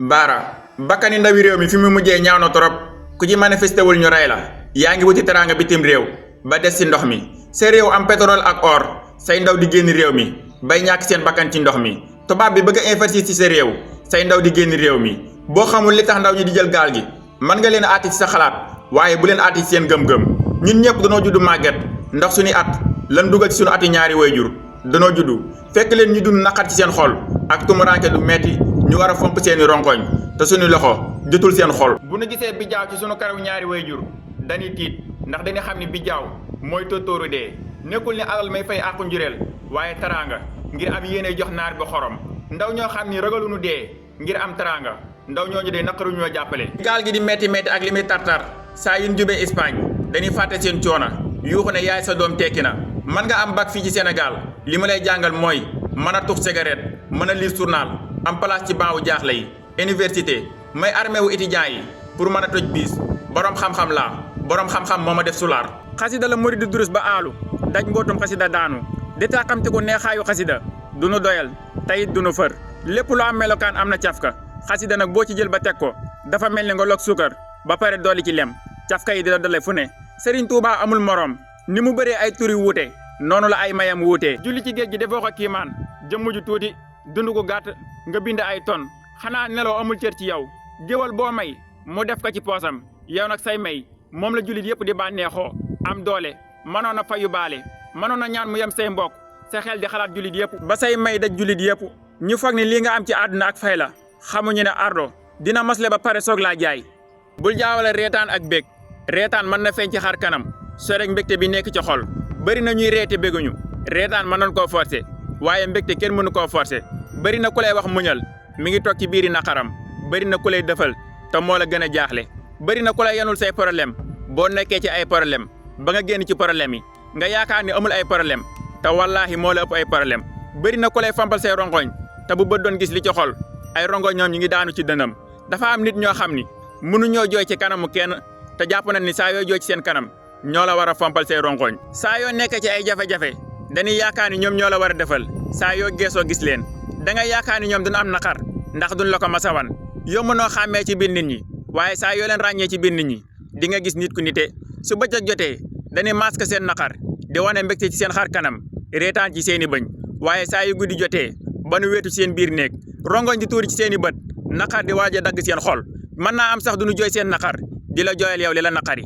Baara bakkani ndawi réew mi fi mu mujjee ñaaw na torop ku ci manifesté wul ñu rey la yaa ngi wuti teraanga bitim réew ba des ci ndox mi sa réew am pétrole ak or say ndaw di génn réew mi bay ñàkk seen bakkan ci ndox mi tubaab bi bëgg a investir ci sa réew say ndaw di génn réew mi boo xamul li tax ndaw ñi di jël gaal gi mën nga leen a àtti ci sa xalaat waaye bu leen àtti ci seen gëm-gëm ñun ñëpp danoo juddu màgget ndax suñuy at lan dugal ci suñu ati ñaari wayjur danoo juddu fekk leen ñu dund naqar ci seen xol ak tumuraanke du metti ñu war a fomp seeni ronkoñ te suñu loxo jotul seen xol. bu nu gisee bijaaw ci sunu karaw ñaari wayjur dañuy tiit ndax dañuy xam ni bijaaw mooy tóotóoru dee nekkul ni alal may fay àqu njureel waaye teraanga ngir am yéene jox naar bi xorom ndaw ñoo xam ni ragaluñu dee ngir am teraanga ndaw ñooñu de naqaru ñoo jàppale. gaal gi di metti metti ak li muy tartar saa yu ñu jubee Espagne dañuy fàtte seen coona yuuxu ne yaay sa doom tekki na mën nga am bac fii ci Sénégal li ma lay jàngal mooy mën a tux cigarette mën a lire journal am place ci baawu jaaxle yi université may armé wu étudiants yi pour mën a toj biis borom xam-xam laa borom xam-xam moo ma def sulaar. xasida la murid durus ba aalu daj mbootum xasida daanu di tàqamte ku neexaayu xasida du nu doyal tayit du nu fër lépp lu am melokaan am na cafka xasida nag boo ci jël ba teg ko dafa mel ni nga log suukar ba pare dolli ci lem cafka yi di la dale fu ne Serigne Touba amul morom ni mu bëree ay turi wuute noonu la ay mayam wuute. julli ci géej gi defoo ko kiimaan jëmm ju tuuti dund ko gàtt nga bind ay ton xanaa nelaw amul cër ci yow géwal boo may mu def ko ci poosam yow nag say may moom la jullit yëpp di bànneexoo am doole mënoon a fayu baale mënoon a ñaan mu yem say mbokk sa xel di xalaat jullit yëpp ba say may daj jullit yëpp ñu foog ni lii nga am ci àdduna ak fay la xamuñu ne ardo dina mosle ba pare soog laa jaay. bul jaawale reetaan ak bég reetaan mën na feeñ ci xar kanam soo rek mbégte bi nekk ci xol bëri na ñuy reete béguñu reetaan mën nañ koo forcé waaye mbégte kenn mënu koo forcé bëri na ku lay wax muñal mi ngi toog ci biiri naqaram bëri na ku lay defal te moo la gën a jaaxle bëri na ku lay yanul say problème boo nekkee ci ay problème ba nga génn ci problème yi nga yaakaar ni amul ay problème te wallaahi moo la ëpp ay problème bëri na ku lay fampal say rongoñ te bu bët doon gis li ci xol ay rongoñ ñoom ñu ngi daanu ci dënam dafa am nit ñoo xam ni mënuñoo jooy ci kanamu kenn te jàpp nañ ni saa yoo jooy ci seen kanam ñoo la war a fompal say rongoñ saa yoo nekk ci ay jafe-jafe dañuy yaakaar ni ñoom ñoo la war a defal saa yoo geesoo gis leen da nga yaakaar ni ñoom duñu am naqar ndax duñ la ko masawan yomb noo xàmmee ci biir nit ñi waaye saa yoo leen ràññee ci biir nit ñi di nga gis nit ku nite su bëccëg jotee dañuy masque seen naqar di wane mbégte ci seen xar kanam reetaan ci seeni bëñ waaye saa yu guddi jotee ba nu weetu seen biir néeg rongoñ di tuuri ci seeni bët naqar di waaj a dagg seen xol mën naa am sax duñu jooy seen naqar di la jooyal yow li la naqari